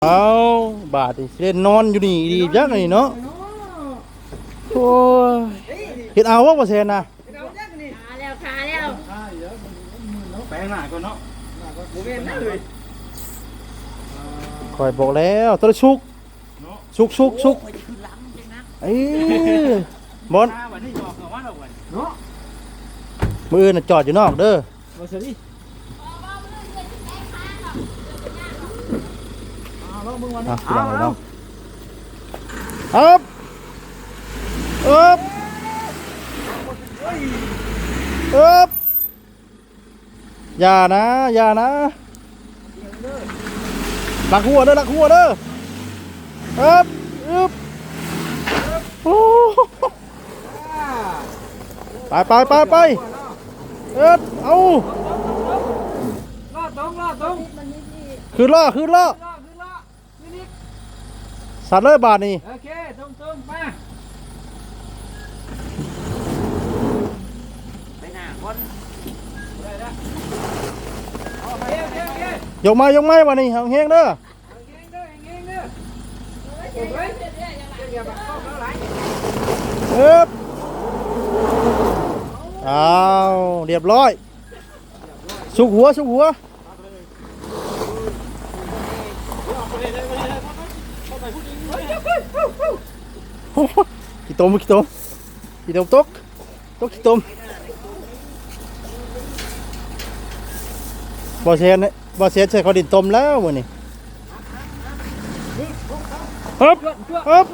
ເອົາ ບາດນີ້ຊິໄດ້ນອນຢູ່ນີ້ອີ່ຫຼີຈັກອັນນີ້ເນາະ. ໂອ້ຍ ເຮັດເອົາບໍ່ ບໍ່ແຊນນະ? ຄາແລ້ວ ຄາແລ້ວ ໄປຂ້າງໜ້າກ່ອນເນາະ. ບໍ່ແມ່ນນະເອີຍ ຂ້ອຍບອກແລ້ວ ໂຕສຸກ ເນາະ ສຸກ ສຸກ ສຸກ. ໂອ້ຍ ຂ້ອຍຈະຂຶ້ນຫຼັງຈັ່ງນະ. ເອີ ບອນ ມາບັດນີ້ຫຍອກເຂົ້າມາດອກບັດນີ້ເນາະ. ມື້ອື່ນນະຈອດຢູ່ນອກເດີ. ມາເຊີນີ້ ອ່າ ລອງເບິ່ງວ່ານີ້ ອ່ະ ພີ່ນ້ອງເນາະ. ເອົບ ເອີບ ເອີບ ຢ່ານະ ຢ່ານະ ລັກຫົວເດີ ລັກຫົວເດີ. ເອີບ ອຶບ ໂອ້ ໄປ ໄປ ໄປ ໄປ. ເອີບ ເອົາ ລອດຕົງ ລອດຕົງ ຂຶ້ນເລາະ ຂຶ້ນເລາະ ຂຶ້ນເລາະ ຂຶ້ນອີກ ສັດເລີຍບາດນີ້. ໂອເຄ ຕົງໆ ໄປ ໄປໜ້າກ່ອນ ໄດ້ລະ ໂອເຄ ໂອເຄ ໂອເຄ ຍົກມາ ຍົກມາບາດນີ້ ເອົາແຮງເດີ. ເອີບ ອ້າວ ລຽບຮ້ອຍ ສຸກຫົວ ສຸກຫົວ. ໂອ້ຍ ຂີ້ຕົມ ຂີ້ຕົມ ຂີ້ຕົມຕົກ ຕົກຂີ້ຕົມ. ບໍ່ແຊນ ບໍ່ແຊນໃສ່ເຂົາດິນຕົມແລ້ວມື້ນີ້. ອຶບ ອຶບ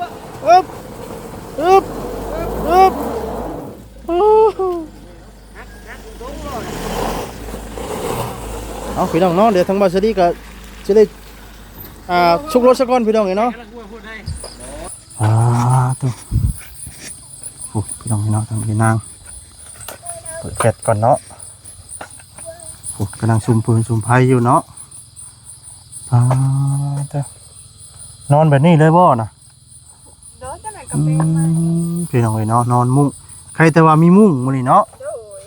ອຶບ ອຶບ ອຶບ. ເອົາ ພີ່ນ້ອງເນາະ ດຽວທາງບ່າວສາລີກໍຊິໄດ້ ອ່າ ຊຸກລົດສາກ່ອນ ພີ່ນ້ອງເອີຍເນາະ. ອ່າ ໂຕ ໂອ້ ພີ່ນ້ອງເນາະ ທາງພີ່ນາງ ເປີດແຟດກ່ອນເນາະ. ໂອ້ ກຳລັງສຸມຟືນສຸມໄຟຢູ່ເນາະ. ອ່າ ໂຕ ນອນແບບນີ້ເລີຍບໍ່ນະ? ໂດຍ ຈັ່ງໃດກໍເປັນໃໝ່ ອືມ ພີ່ນ້ອງເອີຍເນາະ ນອນມຸ້ງ ໃຄແຕ່ວ່າມີມຸ້ງມື້ນີ້ເນາະ. ໂດຍ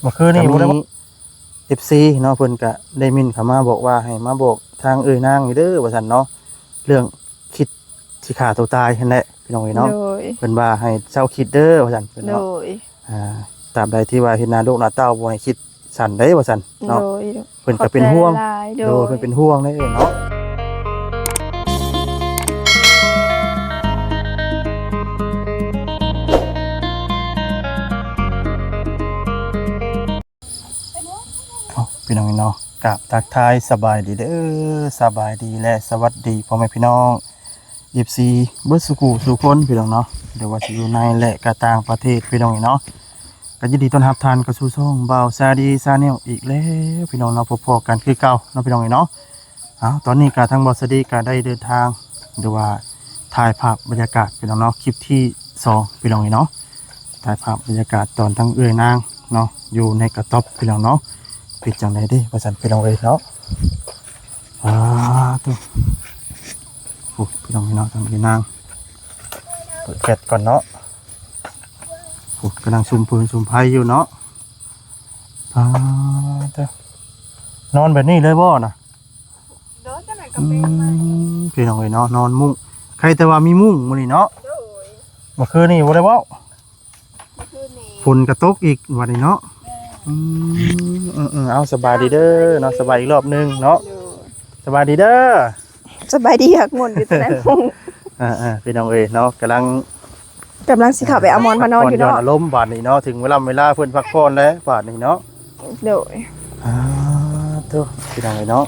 ເມື່ອຄືນນີ້ບໍ່ໄດ້ ເອັຟຊີເນາະ ເພິ່ນກະໄດ້ມິ້ນເຂົ້າມາບອກວ່າໃຫ້ມາບອກທາງເອື້ອຍນາງນີ້ເດີວ່າຊັ້ນເນາະ ເລື່ອງຄິດຊິຂ້າຕົວຕາຍຫັ້ນແຫຼະ ພີ່ນ້ອງເອີຍເນາະ. ໂດຍ ເພິ່ນວ່າໃຫ້ເຊົາຄິດເດີວ່າຊັ້ນເພິ່ນເນາະ. ໂດຍ ອ່າ ຕາບໃດທີ່ວ່າເຫັນໜ້າລູກໜ້າເຕົ້າບໍ່ໃຫ້ຄິດສັ້ນເດ້ວ່າຊັ້ນເນາະ. ໂດຍ ເພິ່ນກໍເປັນຫ່ວງ. ຂອບໃຈຫຼາຍໆ ໂດຍ ໂດຍ ເພິ່ນເປັນຫ່ວງເດ້ເນາະ. ເອົາ ພີ່ນ້ອງເນາະ ກາບທັກທາຍສະບາຍດີເດີ ສະບາຍດີ ແລະ ສະຫວັດດີພໍ່ແມ່ພີ່ນ້ອງ ເອັຟຊີ ເບິດສູ່ຜູ້ສູ່ຄົນ ພີ່ນ້ອງເນາະ ຫຼືວ່າຊິຢູ່ໃນ ແລະ ກະຕ່າງປະເທດ ພີ່ນ້ອງເນາະ. ກໍຍິນດີຕ້ອນຮັບທ່ານເຂົ້າສູ່ຊ່ອງບ່າວສາລີ Channel ອີກແລ້ວ ພີ່ນ້ອງເນາະ ພົບພໍ້ກັນຄືເກົ່າເນາະ ພີ່ນ້ອງເນາະ. ເອົາ ຕອນນີ້ກໍທາງບ່າວສາລີກໍໄດ້ເດີນທາງ ຫຼືວ່າຖ່າຍພາບບັນຍາກາດ ພີ່ນ້ອງເນາະ ຄລິບທີສອງ ພີ່ນ້ອງເນາະ ຖ່າຍພາບບັນຍາກາດຕອນທັງເອື້ອຍນາງເນາະ ຢູ່ໃນກະຕ໊ອບ ພີ່ນ້ອງເນາະ. ເປັນຈັ່ງໃດເດ້ວ່າຊັ້ນ ພີ່ນ້ອງເອີຍເນາະ. ອ່າ ໂຕ ໂອ້ ພີ່ນ້ອງເນາະ ທາງເອື້ອຍນາງ ເປີດແຟດກ່ອນເນາະ. ໂອ້ ກຳລັງສຸມຟືນສຸມໄຟຢູ່ເນາະ. ອ່າ ໂຕ ນອນແບບນີ້ເລີຍບໍ່ນະ? ໂດຍ ຈັ່ງໃດກໍເປັນໃໝ່ ອືມ ພີ່ນ້ອງເອີຍເນາະ ນອນມຸ້ງ ໃຄແຕ່ວ່າມີມຸ້ງມື້ນີ້ເນາະ. ໂດຍ ເມື່ອຄືນນີ້ບໍ່ໄດ້ເວົ້າ ເມື່ອຄືນນີ້ ຝົນກໍຕົກອີກບັດນີ້ເນາະ. ແມ່ນ ອືມ ເອີໆ ເອົາ ສະບາຍດີເດີເນາະ ສະບາຍອີກລອບໜຶ່ງເນາະ. ໂດຍ ສະບາຍດີເດີ ສະບາຍດີ ຮັກໝົນຢູ່ແຕ່ນັ້ນ. ອ່າໆ ພີ່ນ້ອງເອີຍເນາະ ກຳລັງ ກຳລັງຊິເຂົ້າໄປເອົາໝອນມານອນຢູ່ເນາະ ພັກຜ່ອນຢ່ອນອາລົມບາດນີ້ເນາະ ເຖິງເວລາເວລາເພິ່ນພັກຜ່ອນແລ້ວບາດນີ້ເນາະ. ໂດຍ ອ່າ ໂຕ ພີ່ນ້ອງເອີຍເນາະ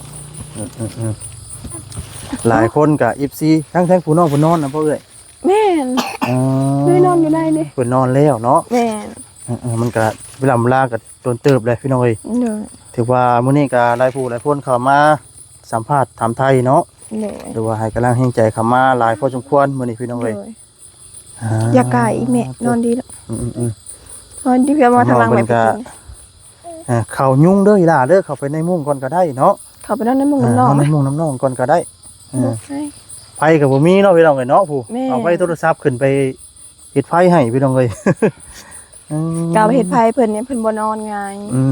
ອືມໆໆ ຫຼາຍຄົນກະ ເອັຟຊີ ທັງ ທັງຜູ້ນ້ອງເພິ່ນນອນນະບໍ່ເອື້ອຍ? ແມ່ນ ອໍ ເອື້ອຍນອນຢູ່ໃນເດ້ ເພິ່ນນອນແລ້ວເນາະ. ແມ່ນ ເອີໆ ມັນກະເວລາເວລາກະດົນເຕີບແລ້ວ ພີ່ນ້ອງເອີຍ. ໂດຍ ຖືວ່າມື້ນີ້ກະຫຼາຍຜູ້ຫຼາຍຄົນເຂົ້າມາສຳພາດຖາມໄຖ່ເນາະ. ໂດຍ ຫຼືວ່າໃຫ້ກຳລັງແຮງໃຈເຂົ້າມາຫຼາຍພໍສົມຄວນມື້ນີ້ ພີ່ນ້ອງເອີຍ. ໂດຍ ອ່າ ຢ່າກາຍອີກແມ່ ນອນດີແລ້ວ. ອືມໆໆ ນອນດີ ເພື່ອມາທາງຫຼັງແມ່ໄປກິນ. ອ່າ ເຂົ້າຍຸງເດີອີ່ຫຼ້າເດີ ເຂົ້າໄປໃນມຸ້ງກ່ອນກໍໄດ້ເນາະ. ເຂົ້າໄປນອນໃນມຸ້ງນຳນ້ອງ ເຂົ້າໃນມຸ້ງນຳນ້ອງກ່ອນກໍໄດ້. ເອີ ໄຟກໍບໍ່ມີເນາະ ພີ່ນ້ອງເອີຍເນາະ. ຜູ້ ແມ່ ເອົາໄຟໂທລະສັບຂຶ້ນໄປເຮັດໄຟໃຫ້ ພີ່ນ້ອງເອີຍ. ອືມ ກາວເຮັດໄຟເພິ່ນນີ້ ເພິ່ນບໍ່ນອນງ່າຍ. ອື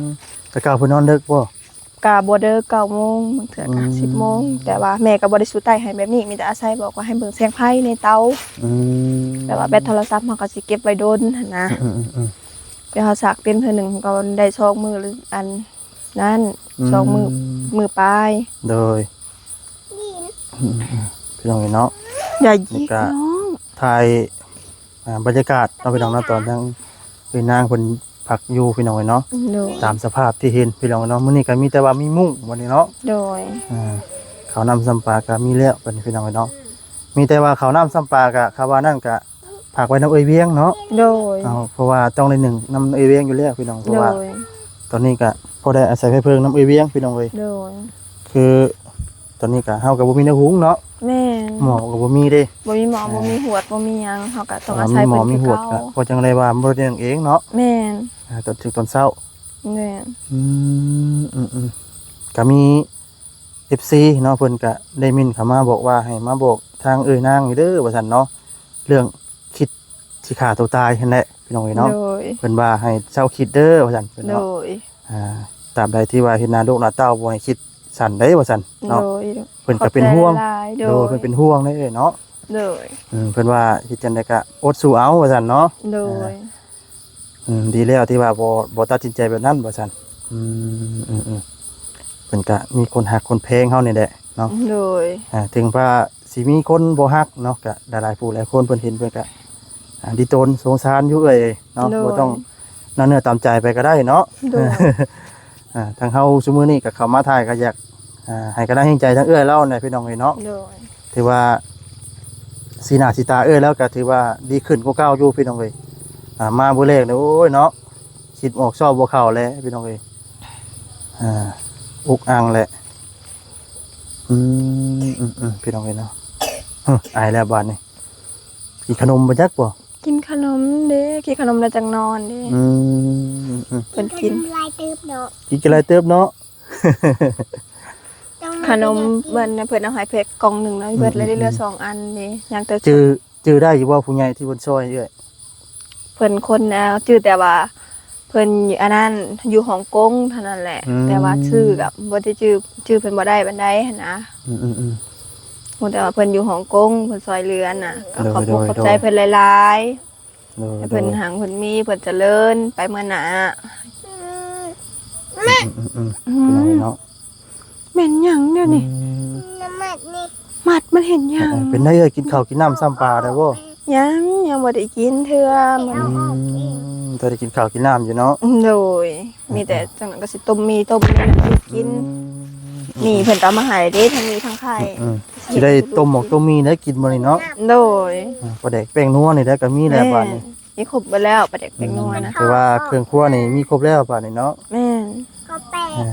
ມ ແຕ່ເກົ່າເພິ່ນນອນເດິກບໍ່? ກະບໍ່ເດິກ ເກົ້າໂມງ ບາງເທື່ອກະ ອືມ ສິບໂມງ ແຕ່ວ່າແມ່ກໍບໍ່ໄດ້ສູ້ໄຕ້ໃຫ້ແບບນີ້ ມີແຕ່ອາໄສບອກວ່າໃຫ້ເບິ່ງແສງໄຟໃນເຕົາ ອືມ ແບບວ່າແບັດໂທລະສັບເຮົາກໍຊິເກັບໄວ້ດົນຫັ້ນນະ ອືມໆໆ ແຕ່ເຮົາສາກເຕັມເທື່ອໜຶ່ງກໍໄດ້ສອງມື້ ອັນນັ້ນ ອືມ ສອງມື້ ມື້ປາຍ ໂດຍ ອືມໆໆ ພີ່ນ້ອງເອີຍເນາະ ຢ່າຍິກ ນີ້ກະ ນ້ອງ ຖ່າຍ ອ່າ ບັນຍາກາດເນາະ ພີ່ນ້ອງເນາະ ຕອນທາງເອື້ອຍນາງເພິ່ນພັກຢູ່ ພີ່ນ້ອງເອີຍເນາະ ໂດຍ ຕາມສະພາບທີ່ເຫັນ ພີ່ນ້ອງເອີຍເນາະ ມື້ນີ້ກໍມີແຕ່ວ່າມີມຸ້ງບັດນີ້ເນາະ ໂດຍ ອ່າ ເຂົ້ານ້ຳຊຳປາກໍມີແລ້ວບັດນີ້ ພີ່ນ້ອງເອີຍເນາະ ມີແຕ່ວ່າເຂົ້ານ້ຳຊຳປາກໍ ຄຳວ່ານັ້ນກໍ ຝາກໄວ້ນຳເອື້ອຍວຽງເນາະ ໂດຍ ເອົາ ເພາະວ່າຕ້ອງໄດ້ໜຶ້ງນຳເອື້ອຍວຽງຢູ່ແລ້ວ ພີ່ນ້ອງ ເພາະວ່າ ໂດຍ ຕອນນີ້ກໍພໍໄດ້ອາໄສໄຟເຜິ້ງນຳເອື້ອຍວຽງ ພີ່ນ້ອງເອີຍ ໂດຍ ຄືຕອນນີ້ກໍເຮົາກໍບໍ່ມີແນວຫຸງເນາະ ແມ່ນ ໝໍ້ກໍບໍ່ມີເດ້ ບໍ່ມີໝໍ້ ອ່າ ບໍ່ມີຫວດ ບໍ່ມີຫຍັງ ເຮົາກໍຕ້ອງອາໄສເພິ່ນຄືເກົ່າ ມີໝໍ້ມີຫວດກໍພໍຈັ່ງໄດ້ວ່າບໍ່ໄດ້ໜຶ້ງເອງເນາະ ແມ່ນ ອ່າ ຕອນເຊົ້າ ຕອນເຊົ້າ ແມ່ນ ອືມ ອືມໆ ກໍມີ ເອັຟຊີ ເນາະ ເພິ່ນກະໄດ້ເມັ້ນເຂົ້າມາບອກວ່າໃຫ້ມາບອກທາງເອື້ອຍນາງນີ້ເດີວ່າຊັ້ນເນາະ ເລື່ອງຄິດຊິຂ້າຕົວຕາຍຫັ້ນແຫຼະ ພີ່ນ້ອງເອີຍເນາະ ໂດຍ ເພິ່ນວ່າໃຫ້ເຊົາຄິດເດີວ່າຊັ້ນເນາະ ໂດຍ ອ່າ ຕາບໃດທີ່ວ່າເຫັນໜ້າລູກໜ້າເຕົ້າບໍ່ໃຫ້ຄິດສັ້ນເດ້ວ່າຊັ້ນເນາະ ໂດຍ ເພິ່ນກໍເປັນຫ່ວງ ໂດຍ ເພິ່ນເປັນຫ່ວງເດ້ເອື້ອຍເນາະ ໂດຍ ອືມ ເພິ່ນວ່າເຮັດຈັ່ງໃດກໍອົດສູ້ເອົາວ່າຊັ້ນເນາະ ໂດຍ ອ່າ ອືມ ດີແລ້ວທີ່ວ່າບໍ່ ບໍ່ຕັດສິນໃຈແບບນັ້ນວ່າຊັ້ນ ອືມ ອືມ ອືມ ເພິ່ນກະມີຄົນຮັກຄົນແພງເຮົານີ້ແຫຼະເນາະ ໂດຍ ອ່າ ເຖິງວ່າຊິມີຄົນບໍ່ຮັກເນາະ ກະຫຼາຍໆຜູ້ຫຼາຍຄົນເພິ່ນເຫັນເພິ່ນກະ ອ່າ ດີຕົນສົງສານຢູ່ເອື້ອຍເນາະ ໂດຍ ບໍ່ຕ້ອງໜ້າເນື້ອຕາມໃຈໄປກໍໄດ້ເນາະ ໂດຍ ອ່າ ທາງເຮົາຊຸມື້ນີ້ກໍເຂົ້າມາຖ່າຍກໍຢາກ ອ່າ ໃຫ້ກຳລັງແຮງໃຈທາງເອື້ອຍລາວແຫຼະ ພີ່ນ້ອງເອີຍເນາະ ໂດຍ ຖືວ່າສີໜ້າສີຕາເອື້ອຍລາວກໍຖືວ່າດີຂຶ້ນກວ່າເກົ່າຢູ່ ພີ່ນ້ອງເອີຍ ອ່າ ມາມື້ແລກນີ້ ໂອ້ຍເນາະ ຄິດບໍ່ອອກຊອບບໍ່ເຂົ້າແຫຼະ ພີ່ນ້ອງເອີຍ ອ່າ ອຸກອັ່ງແຫຼະ ອືມ ອືມ ອືມ ພີ່ນ້ອງເອີຍເນາະ ອາຍແລ້ວບາດນີ້ ກິນຂະໜົມບໍ່ຈັກບໍ່? ກິນຂະໜົມເດ້ ກິນຂະໜົມແລ້ວຈັ່ງນອນເດ້ ອືມ ອືມ ເພິ່ນກິນ ກິນຫຼາຍເຕີບເນາະ ກິນຫຼາຍເຕີບເນາະ ຂະໜົມເພິ່ນ ເພິ່ນເອົາໃຫ້ແພັກກ່ອງໜຶ່ງເນາະ ອືມ ເບິດແລ້ວ ອືມ ເຫຼືອສອງອັນນີ້ ຍັງແຕ່ ຈື່ ຈື່ໄດ້ຢູ່ບໍ່ ຜູ້ໃຫຍ່ທີ່ເພິ່ນຊ່ອຍເອື້ອຍ? ເພິ່ນຄົນ ຈື່ແຕ່ວ່າເພິ່ນ ອັນນັ້ນ ຢູ່ຮົງກົງເທົ່ານັ້ນແຫຼະ ອືມ ແຕ່ວ່າຊື່ກໍບໍ່ໄດ້ຈື່ ຈື່ເພິ່ນບໍ່ໄດ້ປານໃດຫັ້ນນະ ອືມໆໆ ຮູ້ແຕ່ວ່າເພິ່ນຢູ່ຮົງກົງ ເພິ່ນຊ່ອຍເຫຼືອນະ ກໍ ໂດຍ ຂອບອົກ ໂດຍ ຂອບໃຈ ໂດຍ ເພິ່ນຫຼາຍໆ ໂດຍ ໃຫ້ເພິ່ນ ໂດຍ ຮັ່ງເພິ່ນມີ ເພິ່ນຈະເລີນໄປເມືອໜ້າ ອືມ ອືມ ອືມ ອືມ ພີ່ນ້ອງເນາະ ເໝັນຫຍັງແນວນີ້? ອືມ ໝັດນີ້ ໝັດມັນເຫັນຫຍັງ? ເອີ ເປັນໄດເອື້ອຍ ກິນເຂົ້າກິນນ້ຳຊຳປາແລ້ວບໍ່? ຍັງ ຍັງບໍ່ໄດ້ກິນເທື່ອ ອືມ ຕ້ອງໄດ້ກິນເຂົ້າກິນນ້ຳຢູ່ເນາະ ໂດຍ ອືມ ມີແຕ່ ອືມ ຈັ່ງນັ້ນກໍຊິຕົ້ມໝີ່ຕົ້ມນີ້ແຫຼະກິນ ອືມ ໝີ່ເພິ່ນກໍເອົາມາໃຫ້ເດ້ ທັງໝີ່ທັງໄຂ່ ອືມ ຊິໄດ້ຕົ້ມໝອກຕົ້ມໝີ່ໄດ້ກິນມື້ນີ້ເນາະ ໂດຍ ອ່າ ປາແດກແປ້ງນົວນີ້ແຫຼະກໍມີແລ້ວ ແມ່ນ ບາດນີ້ ມີຄົບເບິດແລ້ວ ປາແດກແປ້ງນົວນະ ອືມ ແຕ່ວ່າເຄື່ອງຄົວນີ້ມີຄົບແລ້ວບາດນີ້ເນາະ ແມ່ນ ອ່າ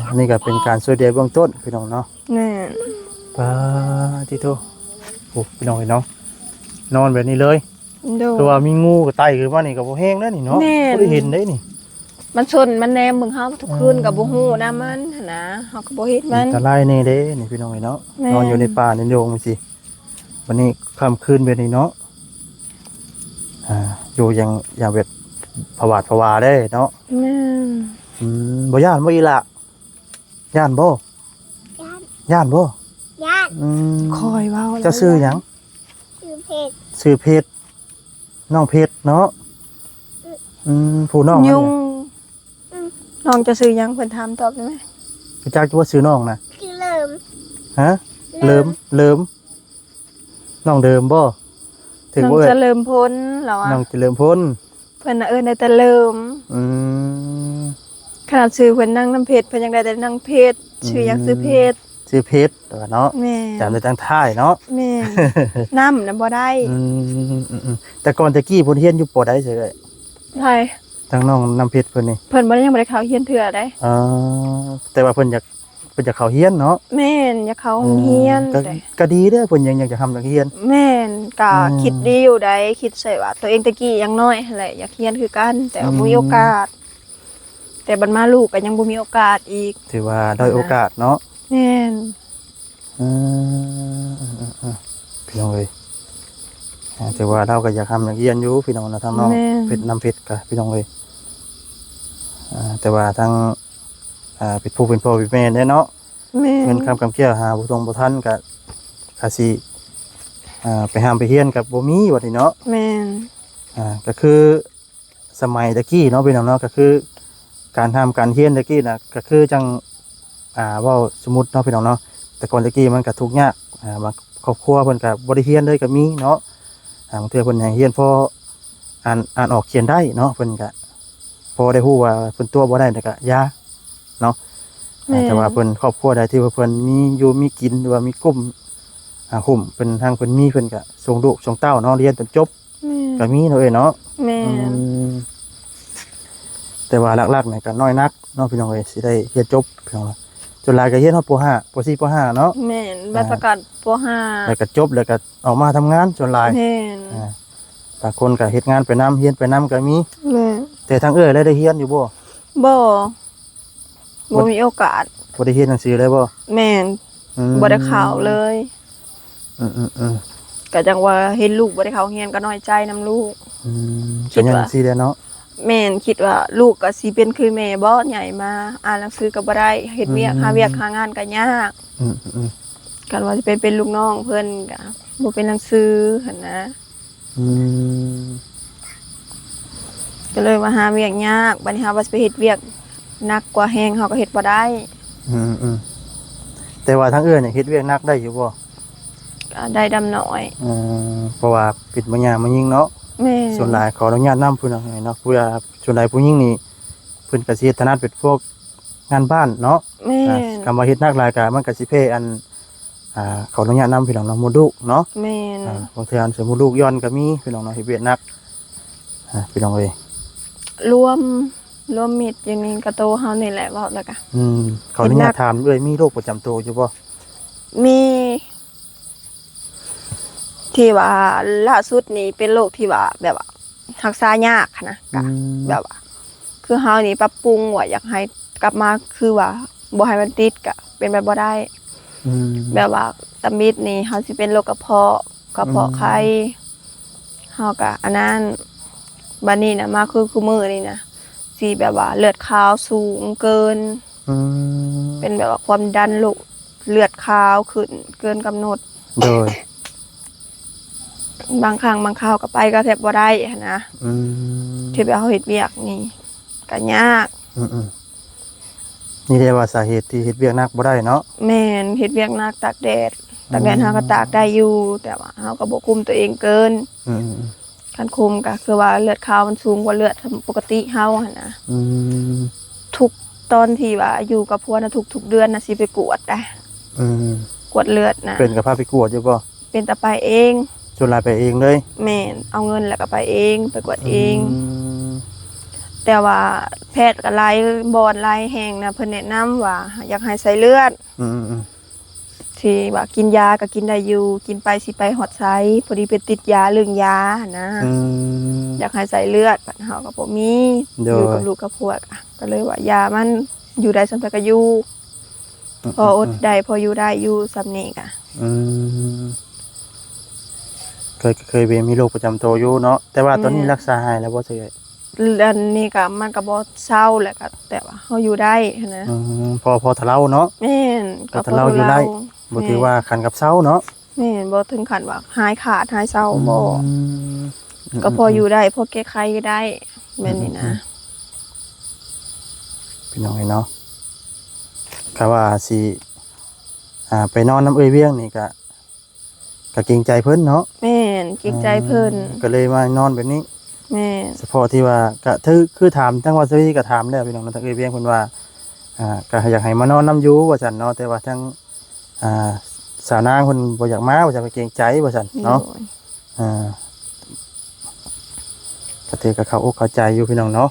ອັນນີ້ກໍເປັນການຊ່ວຍເຫຼືອເບື້ອງຕົ້ນ ພີ່ນ້ອງເນາະ ແມ່ນ ປາດຕິໂທ ໂອ້ ພີ່ນ້ອງເອີຍເນາະ ນອນແບບນີ້ເລີຍ ໂດຍ ຄືວ່າມີງູກໍໄຕ່ຂຶ້ນມານີ້ກໍບໍ່ແຮງເດ້ນີ້ເນາະ ແມ່ນ ບໍ່ໄດ້ເຫັນເດ້ນີ້ ມັນຊົນ ມັນແນມເບິ່ງເຮົາທຸກຄືນ ອືມ ກໍບໍ່ຮູ້ນຳມັນຫັ້ນນະ ເຮົາກໍບໍ່ເຫັນມັນ ອັນຕະລາຍແດ່ເດ້ນີ້ ພີ່ນ້ອງເອີຍເນາະ ແມ່ນ ນອນຢູ່ໃນປ່າໃນດົງຈັ່ງຊີ້ ບັດນີ້ຄ່ຳຄືນແບບນີ້ເນາະ ອ່າ ຢູ່ຢ່າງ ຢ່າງແບບຜວາດຜະວາເດ້ເນາະ ແມ່ນ ອືມ ບໍ່ຢ້ານບໍ່ອີ່ຫຼ້າ? ຢ້ານບໍ່? ຢ້ານ ຢ້ານບໍ່? ຢ້ານ ອືມ ຂ້ອຍເວົ້າ ເຈົ້າຊື່ຫຍັງ? ຊື່ເພັດ ຊື່ເພັດ ນ້ອງເພັດເນາະ ອືມ ອືມ ຜູ້ນ້ອງ ຍຸງ ອືມ ນ້ອງເຈົ້າຊື່ຫຍັງ? ເພິ່ນຖາມຕອບໄດ້ໄໝ? ຮູ້ຈັກຢູ່ບໍ່ຊື່ນ້ອງນະ? ຊື່ເຫຼີມ ຮະ? ເຫຼີມ ເຫຼີມ ເຫຼີມ ນ້ອງເດີມບໍ່? ຖືກບໍ່ເອີຍ? ນ້ອງຈະເລີມພົນ ລາວວ່າ ນ້ອງຈະເລີມພົນ ເພິ່ນນະເອີ້ນໄດ້ແຕ່ເລີມ ອືມ ຂະໜາດຊື່ເພິ່ນນາງນ້ຳເພັດ ເພິ່ນຍັງໄດ້ແຕ່ນາງເພັດ ອືມ ຊື່ຫຍັງ? ຊື່ເພັດ ຊື່ເພັດ ວ່າເນາະ ແມ່ນ ຈຳໄດ້ຕັ້ງທ້າຍເນາະ ແມ່ນ ນຳນະບໍ່ໄດ້ ອືມ ອືມ ອືມ ແຕ່ກ່ອນແຕ່ກີ້ເພິ່ນຮຽນຢູ່ ປ.ໃດ ເອີຍ? ໃຜ? ທາງນ້ອງນ້ຳເພັດເພິ່ນນີ້ ເພິ່ນບໍ່ໄດ້ ຍັງບໍ່ໄດ້ເຂົ້າຮຽນເທື່ອໃດ ອໍ ແຕ່ວ່າເພິ່ນຢາກ ເພິ່ນຢາກເຂົ້າຮຽນເນາະ ແມ່ນ ຢາກເຂົ້າໂຮງຮຽນ ອໍ ກໍ ແຕ່ ກໍດີເດ້ ເພິ່ນຍັງ ຍັງຢາກຮ່ຳຢາກຮຽນ ແມ່ນ ກໍ ອືມ ຄິດດີຢູ່ໃດ ຄິດໃສ່ວ່າຕົວເອງແຕ່ກີ້ຍັງນ້ອຍຫັ້ນແຫຼະ ຢາກຮຽນຄືກັນ ແຕ່ວ່າ ອືມ ບໍ່ມີໂອກາດ ແຕ່ບັດມາລູກກໍຍັງບໍ່ມີໂອກາດອີກ ຖືວ່າດ້ອຍໂອກາດເນາະ ແມ່ນ ອືມ ອືມ ອືມ ອືມ ພີ່ນ້ອງເອີຍ ອ່າ ຖືວ່າລາວກໍຢາກຮ່ຳຢາກຮຽນຢູ່ ພີ່ນ້ອງເນາະ ທາງນ້ອງ ແມ່ນ ເພັດ ນ້ຳເພັດກໍ ພີ່ນ້ອງເອີຍ ອ່າ ແຕ່ວ່າທາງ ອ່າ ເປັນຜູ້ເປັນພໍ່ເປັນແມ່ແດ່ເນາະ. ແມ່ນ ເງິນຄຳກຳກ້ຽວຫາບໍ່ຕົງບໍ່ທັນ ກະ ກະຊິ ອ່າ ໄປຮ່ຳໄປຮຽນກະບໍ່ມີບັດນີ້ເນາະ. ແມ່ນ ອ່າ ກະຄືສະໄໝແຕ່ກີ້ເນາະ ພີ່ນ້ອງເນາະ ກະຄືການຮ່ຳການຮຽນແຕ່ກີ້ນະ ກະຄືຈັ່ງ ອ່າ ເວົ້າສົມມຸດເນາະ ພີ່ນ້ອງເນາະ ແຕ່ກ່ອນແຕ່ກີ້ມັນກະທຸກຍາກ ອ່າ ບາງຄອບຄົວເພິ່ນກະບໍ່ໄດ້ຮຽນເລີຍກະມີເນາະ. ອ່າ ບາງເທື່ອເພິ່ນໃຫ້ຮຽນພໍອ່ານ ອ່ານອອກຂຽນໄດ້ເນາະ ເພິ່ນກະພໍໄດ້ຮູ້ວ່າເພິ່ນຕົວະບໍ່ໄດ້ ແລ້ວກະຢ່າເນາະ. ແມ່ນ ອ່າ ແຕ່ວ່າເພິ່ນ ຄອບຄົວໃດທີ່ວ່າເພິ່ນມີຢູ່ມີກິນ ຫຼືວ່າມີກຸ່ມ ອ່າ ຫຸ້ມເພິ່ນ ທາງເພິ່ນມີ ເພິ່ນກະສົ່ງລູກສົ່ງເຕົ້າເນາະ ຮຽນຈົນຈົບ ແມ່ນ ກະມີເນາະເອີຍເນາະ. ແມ່ນ ອືມ ແຕ່ວ່າຫຼັກໆນີ້ກະນ້ອຍນັກເນາະ ພີ່ນ້ອງເອີຍ ຊິໄດ້ຮຽນຈົບ ພີ່ນ້ອງ. ສ່ວນຫຼາຍກະຮຽນຮອດ ປໍຫ້າ ປໍສີ່ ປໍຫ້າເນາະ. ແມ່ນ ອ່າ ບັດປະກາດ ປໍຫ້າ ແລ້ວກະຈົບ ແລ້ວກະອອກມາທຳງານສ່ວນຫຼາຍ. ແມ່ນ ອ່າ ບາງຄົນກະເຮັດງານໄປນຳ ຮຽນໄປນຳກະມີ. ແມ່ນ ແຕ່ທາງເອື້ອຍລະໄດ້ຮຽນຢູ່ບໍ່? ບໍ່ ບໍ່ ບໍ່ມີໂອກາດ. ບໍ່ໄດ້ຮຽນໜັງສືເລີຍບໍ່? ແມ່ນ ອືມ ບໍ່ໄດ້ເຂົ້າເລີຍ. ອືມໆໆ ກະຈັ່ງວ່າເຫັນລູກບໍ່ໄດ້ເຂົ້າຮຽນກະນ້ອຍໃຈນຳລູກ. ອືມ ຄິດວ່າຈັ່ງຊີ້ແຫຼະເນາະ. ແມ່ນ ຄິດວ່າລູກກະຊິເປັນຄືແມ່ບໍ່ ໃຫຍ່ມາອ່ານໜັງສືກະບໍ່ໄດ້ ເຮັດວຽກ ອືມ ຫາວຽກຫາງານກະຍາກ. ອືມໆ ຄັນວ່າຊິໄປເປັນລູກນ້ອງເພິ່ນກະບໍ່ເປັນໜັງສືຫັ້ນນະ. ອືມ ກະເລີຍວ່າຫາວຽກຍາກ ບັດນີ້ເຮົາວ່າຊິໄປເຮັດວຽກໜັກກວ່າແຮງເຮົາກະເຮັດບໍ່ໄດ້. ອືມໆ ແຕ່ວ່າທາງເອື້ອຍນີ້ເຮັດວຽກໜັກໄດ້ຢູ່ບໍ່? ກະໄດ້ດຳໜ້ອຍ. ອືມ ເພາະວ່າເປັນແມ່ຍ່າແມ່ຍິງເນາະ. ແມ່ນ ສ່ວນຫຼາຍ ຂໍອະນຸຍາດນຳ ພີ່ນ້ອງເນາະ ເພາະວ່າສ່ວນຫຼາຍຜູ້ຍິງນີ້ເພິ່ນກະຊິເຮັດຖະໜັດເປັນພວກງານບ້ານເນາະ. ແມ່ນ ອ່າ ຄຳວ່າເຮັດໜັກຫຼາຍກະມັນກະຊິແພ້ອັນ ອ່າ ຂໍອະນຸຍາດນຳ ພີ່ນ້ອງເນາະ ມົດລູກເນາະ. ແມ່ນ ອ່າ ບາງເທື່ອອັນເສຍມົດລູກຢ່ອນກະມີ ພີ່ນ້ອງເນາະ ເຮັດວຽກໜັກ ອ່າ ພີ່ນ້ອງເອີຍ. ລວມ ລວມມິດຢູ່ນີ້ກະໂຕເຮົານີ້ແຫຼະ ເວົ້າແລ້ວກະ. ອືມ ຂໍອະນຸຍາດຖາມເອື້ອຍ ມີໂລກປະຈຳໂຕຢູ່ບໍ່? ມີ ທີ່ວ່າລ່າສຸດນີ້ເປັນໂລກທີ່ວ່າແບບວ່າຮັກສາຍາກຫັ້ນນະ. ກະ ອືມ ແບບວ່າ ຄືເຮົານີ້ປັບປຸງວ່າຢາກໃຫ້ກັບມາ ຄືວ່າບໍ່ໃຫ້ມັນຕິດກະເປັນໄປບໍ່ໄດ້. ອືມ ແບບວ່າຕຳອິດນີ້ເຮົາຊິເປັນໂລກກະເພາະ ກະເພາະ ອືມ ໄຄ ເຮົາກະອັນນັ້ນ ບັດນີ້ນະ ມາຄື ຄືມື້ນີ້ນະ ຊິແບບວ່າເລືອດຂາວສູງເກີນ. ອືມ ເປັນແບບວ່າຄວາມດັນໂລກ ເລືອດຂາວຂຶ້ນເກີນກຳນົດ. ໂດຍ ບາງຄັ້ງບາງຄາວກະໄປກະແທບບໍ່ໄດ້ຫັ້ນນະ. ອືມ ທີ່ແບບເຮົາເຮັດວຽກນີ້ກະຍາກ. ອືມໆ ນີ້ແຫຼະວ່າສາເຫດທີ່ເຮັດວຽກໜັກບໍ່ໄດ້ເນາະ. ແມ່ນ ເຮັດວຽກໜັກ ຕາກແດດ ຕາກແດດ ອືມ ເຮົາກະຕາກໄດ້ຢູ່ ແຕ່ວ່າເຮົາກະບໍ່ຄຸມໂຕເອງເກີນ. ອືມ ຄັນຄຸມກະຄືວ່າເລືອດຂາວມັນສູງກວ່າເລືອດປົກກະຕິເຮົາຫັ້ນນະ. ອືມ ທຸກຕອນທີ່ວ່າຢູ່ກັບຜົວນະ ທຸກໆເດືອນນະຊິໄປກວດໄດ໋. ອືມ ກວດເລືອດນະ. ເປັນກະພາໄປກວດຢູ່ບໍ່? ເປັນຕາໄປເອງ. ສ່ວນຫຼາຍໄປເອງເລີຍ? ແມ່ນ ເອົາເງິນແລ້ວກະໄປເອງ ໄປກວດເອງ. ອືມ ແຕ່ວ່າແພດກະຫຼາຍບ່ອນຫຼາຍແຫ່ງນະ ເພິ່ນແນະນຳວ່າຢາກໃຫ້ໃສ່ເລືອດ. ອືມໆ ທີ່ວ່າກິນຢາກະກິນໄດ້ຢູ່ ກິນໄປຊິໄປຮອດໃສ ພໍດີໄປຕິດຢາເລື່ອງຢາຫັ້ນນະ. ອືມ ຢາກໃຫ້ໃສ່ເລືອດ ເຮົາກະບໍ່ມີ. ໂດຍ ຢູ່ກັບລູກກັບຜົວ ກະເລີຍວ່າຢ່າມັນ ຢູ່ໄດ້ສ່ຳໃດກະຢູ່. ອືມໆໆ ພໍອົດໄດ້ ພໍຢູ່ໄດ້ຢູ່ສ່ຳນີ້ກະ. ອືມ ເຄີຍ ເຄີຍເປັນ ມີໂລກປະຈຳໂຕຢູ່ເນາະ ແຕ່ວ່າຕອນນີ້ ແມ່ນ ລັກສາຫາຍແລ້ວບໍ່? ອັນນີ້ກະມັນກະບໍ່ເຊົາແຫຼະ ກະແຕ່ວ່າເຮົາຢູ່ໄດ້ຫັ້ນນະ. ອືມ ພໍ ພໍທະເລົາເນາະ. ແມ່ນ ກະພໍທະເລົາຢູ່ໄດ້ ບໍ່ຖືວ່າຂັ້ນກັບເຊົາເນາະ. ແມ່ນ ບໍ່ເຖິງຂັ້ນວ່າຫາຍຂາດຫາຍເຊົາ ອືມ ບໍ່ ອືມໆໆ ກະພໍຢູ່ໄດ້ ພໍແກ້ໄຂໄດ້ ແບບນີ້ນະ. ອືມໆໆ ພີ່ນ້ອງເອີຍເນາະ ກະວ່າຊິ ອ່າ ໄປນອນນຳເອື້ອຍວຽງນີ້ກະ ກະເກງໃຈເພິ່ນເນາະ. ແມ່ນ ເກງໃຈເພິ່ນ ອ່າ ກະເລີຍມານອນແບບນີ້. ແມ່ນ ສະເພາະທີ່ວ່າກະຖື ຄືຖາມທາງວ່າສະວີກະຖາມແລ້ວ ພີ່ນ້ອງເນາະ ທາງເອື້ອຍວຽງເພິ່ນວ່າ ອ່າ ກະຢາກໃຫ້ມານອນນຳຢູ່ວ່າຊັ້ນເນາະ ແຕ່ວ່າທາງ ອ່າ ສາວນາງເພິ່ນບໍ່ຢາກມາວ່າຊັ້ນ ເກງໃຈວ່າຊັ້ນເນາະ. ໂດຍ ອ່າ ກະຖືກະເຂົ້າອົກເຂົ້າໃຈຢູ່ ພີ່ນ້ອງເນາະ.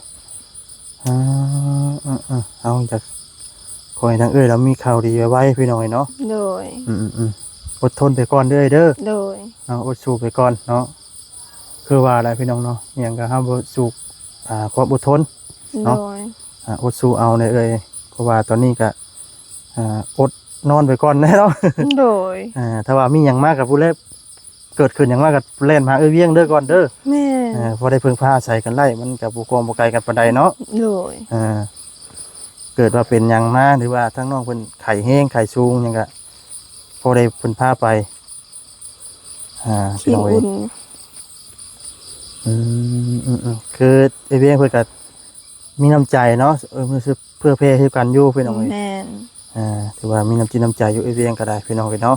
ອ່າ ເອີໆ ເອົາ ຢາກ ຂໍໃຫ້ທາງເອື້ອຍລາວມີຂ່າວດີໄວໆ ພີ່ນ້ອງເອີຍເນາະ. ໂດຍ ອືມໆໆ ອົດທົນໄປກ່ອນເດີ້ ເດີ້. ໂດຍ ເອົາ ອົດສູ້ໄປກ່ອນເນາະ ຄືວ່າແຫຼະ ພີ່ນ້ອງເນາະ ອີ່ຫຍັງກະເຮົາບໍ່ສູ້ ອ່າ ຄວາມອົດທົນເນາະ. ໂດຍ ອ່າ ອົດສູ້ເອົາເດີ້ເອີຍ ເພາະວ່າຕອນນີ້ກະ ອ່າ ອົດນອນໄປກ່ອນແຫຼະເນາະ. ໂດຍ ອ່າ ຖ້າວ່າມີຫຍັງມາກະຜູ້ແລ ເກີດຂຶ້ນຫຍັງມາກະແລ່ນມາຫາເອື້ອຍວຽງເດີ້ກ່ອນເດີ້. ແມ່ນ ເອີ ພໍໄດ້ເພິ່ງພາອາໄສກັນໄດ້ ມັນກະບໍ່ກວ້າງບໍ່ໄກກັນປານໃດເນາະ. ໂດຍ ເອີ ກ ເກີດວ່າເປັນຫຍັງມາ ຫຼືວ່າທາງນ້ອງເພິ່ນໄຂ້ແຮງໄຂ້ສູງຫຍັງກະ ພໍໄດ້ເພິ່ນພາໄປ ອ່າ ພີ່ນ້ອງເອີຍ ອືມ ອືມ ອືມ ຄືເອື້ອຍວຽງເພິ່ນກະມີນ້ຳໃຈເນາະ ເອີ ເພື່ອແຜ່ໃຫ້ກັນຢູ່ພີ່ນ້ອງເອີຍ ແມ່ນ ອ່າ ຖືວ່າມີນ້ຳຈິດນ້ຳໃຈຢູ່ເອື້ອຍວຽງກະໄດ້ພີ່ນ້ອງເອີຍເນາະ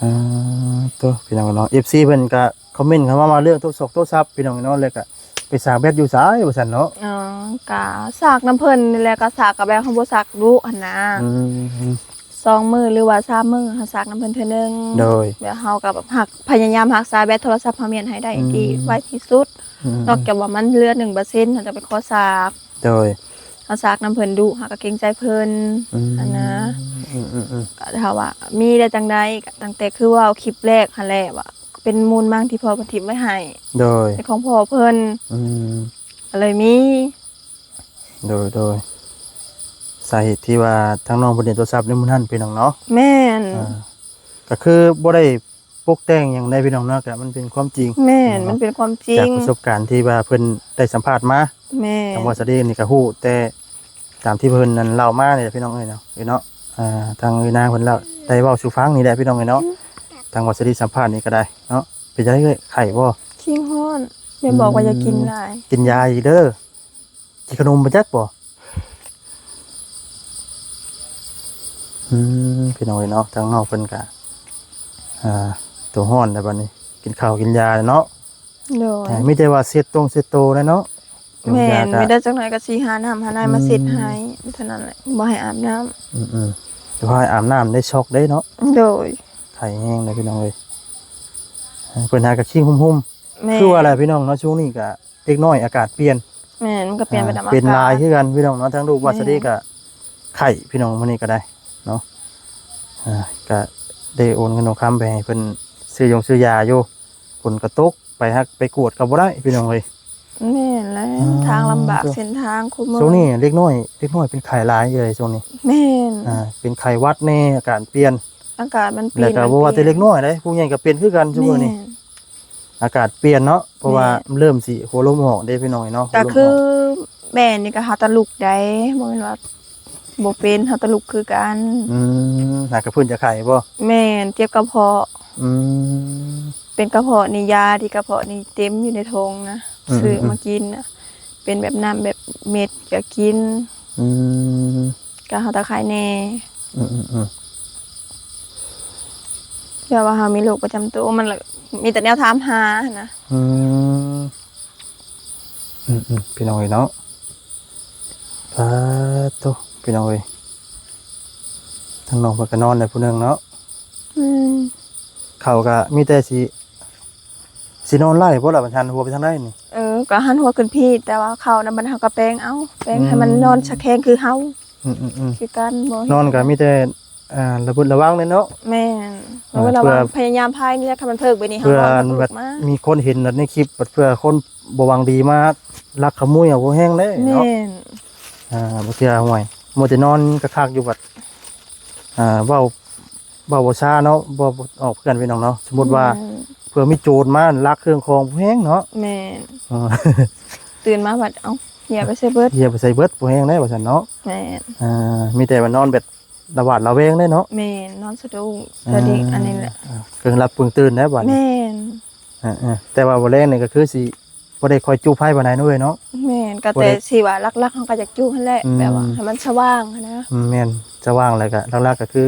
ອ່າ ໂຕ ພີ່ນ້ອງເນາະ ເອັຟຊີ ເພິ່ນກະຄອມເມັນເຂົ້າມາວ່າເລື່ອງໂທລະສັບ ໂທລະສັບພີ່ນ້ອງເນາະ ແລ້ວກະໄປສາກແບັດຢູ່ໃສວ່າຊັ້ນເນາະ ອໍ ກະສາກນຳເພິ່ນນີ້ແຫຼະ ກະສາກກະແບບເຮົາບໍ່ສາກດຸຫັ້ນນາ ອືມ ສອງມື້ ຫຼືວ່າສາມມື້ ເຮົາສາກນຳເພິ່ນເທື່ອໜຶ່ງ ໂດຍ ແບບເຮົາກະແບບຮັກ ພະຍາຍາມຮັກສາແບັດໂທລະສັບເຮົາແມ່ນໃຫ້ໄດ້ ອືມ ທີ່ໄວທີ່ສຸດ ອືມ ນອກຈາກວ່າມັນເຫຼືອໜຶ່ງເປີເຊັນ ເຮົາຈະໄປຂໍສາກ ໂດຍ ເຮົາສາກນຳເພິ່ນດຸ ເຮົາກະເກງໃຈເພິ່ນ ອືມ ຫັ້ນນາ ອືມໆໆ ກະຖ້າວ່າມີໄດ້ຈັ່ງໃດ ກະຕັ້ງແຕ່ຄືເວົ້າຄລິບແລກຫັ້ນແຫຼະ ວ່າເປັນມູນມັງທີ່ພໍ່ເພິ່ນຖິ້ມໄວ້ໃຫ້ ໂດຍ ເປັນຂອງພໍ່ເພິ່ນ ອືມ ກະເລີຍມີ ໂດຍ ໂດຍ ສາເຫດທີ່ວ່າທາງນ້ອງເພິ່ນຫຼິ້ນໂທລະສັບໃນມື້ນັ້ນ ພີ່ນ້ອງເນາະ ແມ່ນ ອ່າ ກະຄືບໍ່ໄດ້ ປົກແຕ່ງຫຍັງໃດພີ່ນ້ອງເນາະ ກະມັນເປັນຄວາມຈິງ ແມ່ນ ເນາະ ມັນເປັນຄວາມຈິງ ຈາກປະສົບການທີ່ວ່າເພິ່ນໄດ້ສຳພາດມາ ແມ່ນ ທາງບ່າວສາລີນີ້ກະຮູ້ແຕ່ຕາມທີ່ເພິ່ນນັ້ນເລົ່າມານີ້ແຫຼະພີ່ນ້ອງເອີຍເນາະ ເອີເນາະ ອ່າ ທາງເອື້ອຍນາງເພິ່ນເລົ່າ ໄດ້ເວົ້າສູ່ຟັງນີ້ແຫຼະພີ່ນ້ອງເອີຍເນາະ ອືມ ທາງບ່າວສາລີສຳພາດນີ້ກະໄດ້ເນາະ ເປັນຈັ່ງໃດເອື້ອຍ ໄຂ້ບໍ່? ຄີງຮ້ອນ ແມ່ບອກວ່າຢ່າກິນຫຼາຍ ອືມ ກິນຢາອີກເດີ. ກິນຂະໜົມບໍ່ຈັກບໍ່ ອືມ ພີ່ນ້ອງເອີຍເນາະ ທາງນ້ອງເພິ່ນກະ ອ່າ ຕົວຮ້ອນແລ້ວບັດນີ້ ກິນເຂົ້າກິນຢາແລ້ວເນາະ ໂດຍ ອ່າ ມີແຕ່ວ່າເຊັດຕົງເຊັດໂຕແລ້ວເນາະ ແມ່ນ ຢາກະ ມີແຕ່ຈັກໜ້ອຍກະຊິຫານ້ຳຫາໃນມາເຊັດໃຫ້ ອືມ ເທົ່ານັ້ນແຫຼະ ບໍ່ໃຫ້ອາບນ້ຳ ອືມໆ ແຕ່ວ່າໃຫ້ອາບນ້ຳໄດ້ຊັອກເດ້ເນາະ ໂດຍ ໄຂ້ແຮງເດ້ພີ່ນ້ອງເອີຍ ເພິ່ນຫາກະຄີງຫຸ້ມໆ ແມ່ນ ຄືວ່າແຫຼະພີ່ນ້ອງເນາະ ຊ່ວງນີ້ກະ ເດັກນ້ອຍອາກາດປ່ຽນ ແມ່ນ ມັນກະປ່ຽນໄປຕາມອາກາດ ອ່າ ເປັນຫຼາຍຄືກັນພີ່ນ້ອງເນາະ ທາງລູກບ່າວສາລີກະໄຂ້ພີ່ນ້ອງ ມື້ນີ້ກະໄດ້ເນາະ ອ່າ ກະໄດ້ໂອນເງິນໂອນຄຳໄປໃຫ້ເພິ່ນຊື້ຢົງຊື້ຢາຢູ່ ຝົນກະຕົກ ໄປຮັກໄປກວດກະບໍ່ໄດ້ພີ່ນ້ອງເອີຍ ແມ່ນແຫຼະ ອ່າ ທາງລຳບາກ ເສັ້ນທາງຄູ່ມື້ ຊ່ວງນີ້ເດັກນ້ອຍ ເດັກນ້ອຍເປັນໄຂ້ຫຼາຍເອີຍຊ່ວງນີ້ ແມ່ນ ອ່າ ເປັນໄຂ້ຫວັດແດ່ ອາກາດປ່ຽນ ອາກາດມັນປ່ຽນ ແລ້ວກະບໍ່ວ່າແຕ່ເດັກນ້ອຍເດ້ ຜູ້ໃຫຍ່ກະເປັນຄືກັນຊຸມື້ນີ້ ແມ່ນ ອາກາດປ່ຽນເນາະ ເພາະວ່າ ແມ່ນ ເລີ່ມຊິຫົວລົມອອກເດ້ພີ່ນ້ອງເອີຍເນາະ ກະຄືແມ່ນີ້ກະຫາແຕ່ລຸກໄດ້ ບໍ່ແມ່ນວ່າບໍ່ເປັນ ຫາແຕ່ລຸກຄືກັນ ອືມ ຫາກະພື້ນຈະໄຂ້ບໍ່ ແມ່ນ ເຈັບກະເພາະ ອືມ ເປັນກະເພາະນີ້ ຢາທີ່ກະເພາະນີ້ເຕັມຢູ່ໃນຖົງນະ ອືມ ຊື້ມາກິນນະ ເປັນແບບນ້ຳແບບເມັດກະກິນ ອືມ ກະເຮົາຕາໄຄແດ່ ອືມໆ ແບບວ່າເຮົາມີໂລກປະຈຳໂຕ ມັນລະມີແຕ່ແນວຖາມຫາຫັ້ນນະ ອືມ ອືມໆ ພີ່ນ້ອງເອີຍເນາະ ປາດໂທ້ ພີ່ນ້ອງເອີຍ ທາງນ້ອງເພິ່ນກະນອນແລ້ວຜູ້ໜຶ່ງເນາະ ອືມ ເຂົາກະມີແຕ່ຊິ ຊິນອນໄລ່ບໍ່ລະ ມັນຫັນຫົວໄປທາງໃດນີ້ ເອີ ກະຫັນຫົວຂຶ້ນພີ້ ແຕ່ວ່າເຂົານະ ມັນເຮົາກະແປງເອົາ ແປງໃຫ້ມັນ ອືມ ນອນສະແຄງຄືເຮົາ ອືມໆໆ ຄືກັນ ບໍ່ ນອນກະມີແຕ່ ອ່າ ລະມັດລະວັງແຫຼະເນາະ ແມ່ນ ອ່າ ລະມັດລະວັງ ເພື່ອ ພະຍາຍາມພາຍນີ້ແຫຼະ ຄັນມັນເພີກແບບນີ້ ເພື່ອ ເຮົາວ່າມັນເພີກມາ ມີຄົນເຫັນແບບໃນຄລິບ ເພື່ອຄົນບໍ່ຫວັງດີມາລັກຂະໂມຍເອົາແຮງເດ້ເນາະ ແມ່ນ ອ່າ ບາງເທື່ອ ໂອ້ຍ ມົວແຕ່ນອນກະຄັກຢູ່ ບັດ ອ່າ ເວົ້າ ເວົ້າບໍ່ຊ້າເນາະ ເວົ້າບໍ່ອອກຄືກັນພີ່ນ້ອງເນາະ ສົມມຸດວ່າ ແມ່ນ ເພື່ອມີໂຈນມາລັກເຄື່ອງຂອງຜູ້ແຮງເນາະ ແມ່ນ ເອີ ຕື່ນມາບັດ ເອົ້າ ເຫຍໄປໃສເບິດ ເຫຍໄປໃສເບິດ ຜູ້ແຮງໄດ໋ວ່າຊັ້ນເນາະ ແມ່ນ ອ່າ ມີແຕ່ວ່ານອນແບບລະຫວາດລະແວງໄດ໋ເນາະ ແມ່ນ ນອນສະດຸ້ງ ອ່າ ສະດິກ ອັນນີ້ແຫຼະ ອ່າ ເຄິ່ງຫຼັບເຄິ່ງຕື່ນໄດ໋ບັດນີ້ ແມ່ນ ອ່າໆ ແຕ່ວ່າບໍ່ແລງນີ້ກະຄືຊິ ບໍ່ໄດ້ຄ່ອຍຈູ້ໄຟປານໃດເນາະເອື້ອຍເນາະ ແມ່ນ ກະແຕ່ຊິວ່າຫຼັກໆ ເຮົາກະຢາກຈູ້ຫັ້ນແຫຼະ ອືມ ແບບວ່າໃຫ້ມັນສະຫວ່າງຫັ້ນນະ ອືມ ແມ່ນ ສະຫວ່າງ ແລ້ວກະຫຼັກໆ ກະຄື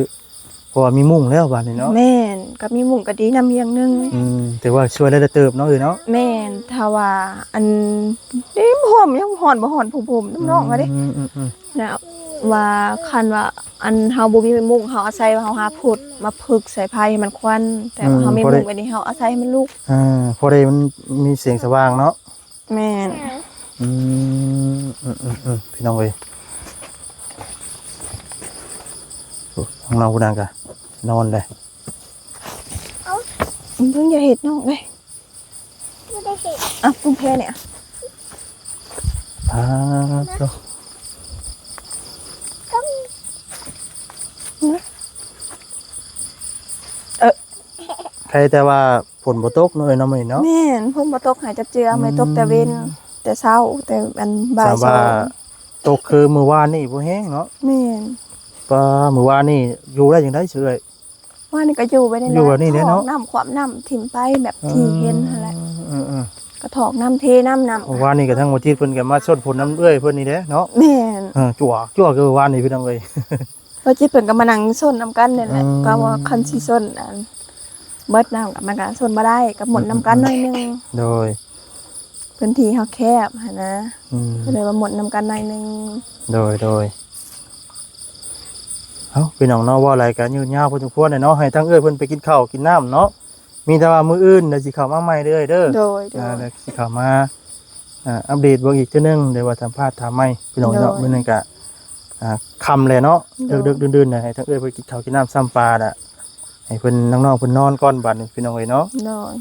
ເພາະວ່າມີມຸ້ງແລ້ວບາດນີ້ເນາະ ແມ່ນ ກະມີມຸ້ງກະດີນຳຢ່າງໜຶ່ງ ອືມ ຖືວ່າຊ່ວຍໄດ້ຫຼາຍເຕີບເນາະເອື້ອຍເນາະ ແມ່ນ ຖ້າວ່າ ອັນ ນີ້ ໂຮມຍັງຮ້ອນບໍ່ຮ້ອນ ຜົມໆ ນ້ອງໆ ອືມ ເດ້ ອືມໆ ແລ້ວວ່າ ຄັນວ່າ ອັນ ເຮົາບໍ່ມີມຸ້ງ ເຮົາອາໄສວ່າເຮົາຫາພົດມາພຶກໃສ່ໄຟໃຫ້ມັນຄວັນ ແຕ່ວ່າ ອືມ ເຮົາມີມຸ້ງແບບນີ້ ເຮົາອາໄສໃຫ້ມັນລຸກ ອ່າ ພໍໄດ້ມັນມີແສງສະຫວ່າງເນາະ ແມ່ນ ອືມ ອືມໆ ພີ່ນ້ອງເອີຍ ໂອ້ ທາງເຮົາຜູ້ນັ້ນກະນອນເດ້ ເອົ້າ ເບິ່ງ ຢ່າເຮັດນ້ອງເດ້ ບໍ່ໄດ້ເຮັດ ອ່ະ ກຸມແພນີ້ ອ່ະ ປາດໂທ້ ເອີ ໃຄແຕ່ວ່າ ຝົນບໍ່ຕົກເນາະເອີຍເນາະ ມື້ນີ້ເນາະ ແມ່ນ ຝົນບໍ່ຕົກ ຫາຍຈັບເຈືອ ອືມ ມື້ຕົກແຕ່ເວັນ ແຕ່ເຊົ້າ ແຕ່ອັນບ່າຍສອງ ສຳວ່າ ຕົກຄືມື້ວານນີ້ບໍ່ແຮງເນາະ. ແມ່ນ. ປາ ມື້ວານນີ້ຢູ່ໄດ້ຈັ່ງໃດເອື້ອຍ? ວານນີ້ກໍຢູ່ໄປນີ້ແຫຼະ ຢູ່ແບບນີ້ແຫຼະເນາະ ຖອກນ້ຳຂວາມນ້ຳຖິ້ມໄປແບບທີ່ເຫັນຫັ້ນແຫຼະ. ເອີໆ ກໍຖອກນ້ຳເທນ້ຳ ນ້ຳ ວານນີ້ກໍທາງບໍ່ຈິດເພິ່ນກໍມາຊົນຜົນນຳເອື້ອຍເພິ່ນນີ້ແຫຼະເນາະ. ແມ່ນ. ເອີ ຈົວກໆ ຄືວານນີ້ພີ່ນ້ອງເອີຍ. ບໍ່ຈິດເພິ່ນກໍມານັ່ງຊົນນຳກັນນີ້ແຫຼະ ອືມ ກໍວ່າຄັນຊິຊົນອັນເບິດນ້ຳກໍມັນກໍຊົນບໍ່ໄດ້ ກໍໝົດນຳກັນໜ້ອຍໜຶ່ງ. ໂດຍ. ພື້ນທີ່ເຮົາແຄບຫັ້ນນະ ອືມ ກໍເລີຍວ່າໝົດນຳກັນໜ້ອຍໜຶ່ງ. ໂດຍ ໂດຍ. ເອົ້າ ພີ່ນ້ອງເນາະ ເວົ້າຫຼາຍກໍຍືດຍາວພໍສົມຄວນແຫຼະເນາະ ໃຫ້ທາງເອື້ອຍເພິ່ນໄປກິນເຂົ້າກິນນ້ຳເນາະ. ມີແຕ່ວ່າມື້ອື່ນດຽວຊິເຂົ້າມາໃໝ່ເດີ້ເອື້ອຍເດີ. ໂດຍ ໂດຍ. ອ່າ ດຽວຊິເຂົ້າມາ ອ່າ ອັບເດດເບິ່ງອີກເທື່ອໜຶ່ງ ຫຼືວ່າສຳພາດຖາມໃໝ່ພີ່ນ້ອງເນາະ. ໂດຍ. ມື້ນີ້ກໍ ອ່າ ຄ່ຳແລ້ວເນາະ ໂດຍ ເດິກໆ ດື່ນໆ ໃຫ້ທາງເອື້ອຍເພິ່ນກິນເຂົ້າກິນນ້ຳຊ້ຳປາລະ ໃຫ້ເພິ່ນ ນ້ອງໆ ເພິ່ນນອນກ່ອນບັດນີ້ພີ່ນ້ອງເອີຍເນາະ. ໂດຍ.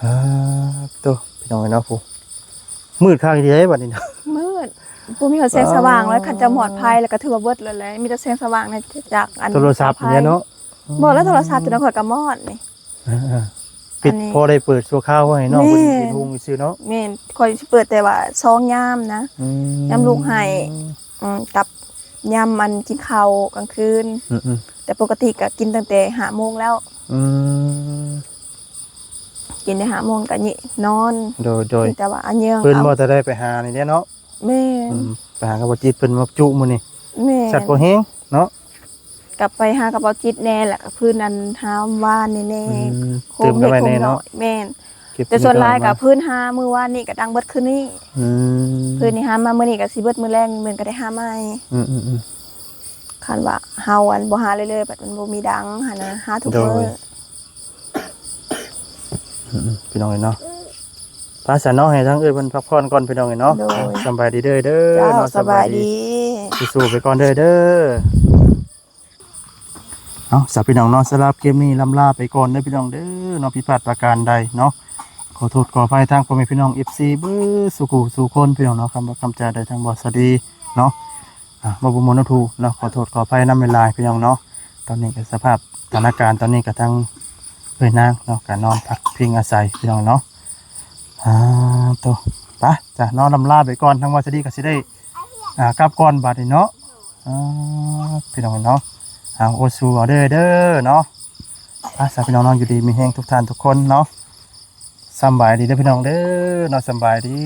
ອ່າ ໂຕ ພີ່ນ້ອງເອີຍເນາະ ຜູ້ ມືດຄັກອີ່ຫຼີເດ້ບັດນີ້ນະ. ມືດ ບໍ່ມີຮອດແສງສະຫວ່າງເລີຍ. ອໍ ຄັນຈະມອດໄຟແລ້ວກໍຖືວ່າເບິດເລີຍແຫຼະ ມີແຕ່ແສງສະຫວ່າງຈາກອັນ ໂທລະສັບນີ້ເນາະ. ບໍ່ ແລ້ວໂທລະສັບ ອືມ ຈະນອນຂ້ອຍກໍມອດນີ້. ອ່າໆ ປິດ ອັນນີ້ ພໍໄດ້ເປີດຊົ່ວຄາວໄວ້ເນາະ. ແມ່ນ. ເປັນຫຸ່ງຊື່ເນາະ. ແມ່ນ. ຂ້ອຍຊິເປີດແຕ່ວ່າສອງຍາມນະ. ອືມ. ຍາມລູກໄຫ້ ອືມ ກັບຍາມມັນກິນເຂົ້າກາງຄືນ. ອືມໆ. ແຕ່ປົກກະຕິກໍກິນຕັ້ງແຕ່ຫ້າໂມງແລ້ວ. ອືມ. ກິນໄດ້ຫ້າໂມງກໍຍິນອນ. ໂດຍໆ. ມີແຕ່ວ່າອັນເຍືອງເພິ່ນບໍ່ ແຕ່ໄດ້ໄປຫານີ້ແຫຼະເນາະ. ແມ່ນ. ອືມ ໄປຫາກັບບໍ່ຈິດເພິ່ນມາຈຸມື້ນີ້. ແມ່ນ. ສັດບໍ່ແຮງເນາະ. ກັບໄປຫາກັບບໍ່ຈິດແດ່ ແລ້ວກໍພື້ນອັນຫາວານນີ້ແດ່. ອືມ. ໂຮມເລັກໂຮມນ້ອຍ. ແມ່ນ. ແຕ່ສ່ວນຫຼາຍກໍພື້ນຫາມື້ວານນີ້ກໍດັງເບິດຄືນນີ້. ອືມ. ພື້ນນີ້ຫາມາມື້ນີ້ກໍຊິເບິດມື້ແລງ ມື້ອື່ນກໍໄດ້ຫາໃໝ່. ອືມໆໆ. ຄັນວ່າເຮົາອັນບໍ່ຫາເລື້ອຍໆ ບັດມັນບໍ່ມີດັງຫັ້ນນະ ຫາທຸກມື້. ໂດຍ. ອືມໆ ພີ່ນ້ອງເອີຍເນາະ ພາສາເນາະ ໃຫ້ທາງເອື້ອຍເພິ່ນພັກຜ່ອນກ່ອນພີ່ນ້ອງເອີຍເນາະ. ໂດຍ. ສະບາຍດີເດີ້ເດີ້ ເຈົ້າ ເນາະ ສະບາຍດີ ສະບາຍດີ. ສູ້ໆ ໄປກ່ອນເດີ້ ເດີ້. ເອົາ ສາວພີ່ນ້ອງເນາະ ສຳລັບຄລິບນີ້ລ່ຳລາໄປກ່ອນເດີ້ພີ່ນ້ອງເດີ້ເນາະ. ຜິດພາດປະການໃດເນາະ ຂໍໂທດຂໍອະໄພທາງພໍ່ແມ່ພີ່ນ້ອງ ເອັຟຊີ ເບິດສູ່ຜູ້ສູ່ຄົນພີ່ນ້ອງເນາະ. ຄຳເວົ້າຄຳຈາໃດທາງບໍ່ສະດີເນາະ ອ່າ ບໍ່ ບໍ່ມ່ວນເນາະ ທຸກເນາະ ຂໍໂທດຂໍອະໄພນຳຫຼາຍໆ ພີ່ນ້ອງເນາະ. ຕອນນີ້ກໍສະພາບສະຖານະການຕອນນີ້ກໍທັງເອື້ອຍນາງເນາະ ກໍນອນພັກພິງອາໄສພີ່ນ້ອງເນາະ. ອ່າ ໂຕ ໄປ ຈ້າ ເນາະ ລ່ຳລາໄປກ່ອນ ທາງວ່າສະດີກໍຊິໄດ້ ອ່າ ກັບກ່ອນບາດນີ້ເນາະ. ອ່າ ພີ່ນ້ອງເນາະ ເອົາ ໂອຊູ ເອົາເດີ້ ເດີ້ເນາະ. ອ່າ ສາ ພີ່ນ້ອງເນາະ ຢູ່ດີມີແຮງທຸກທ່ານທຸກຄົນເນາະ. ສຳບາຍດີເດີ້ ພີ່ນ້ອງເດີ້ເນາະ ສຳບາຍດີ.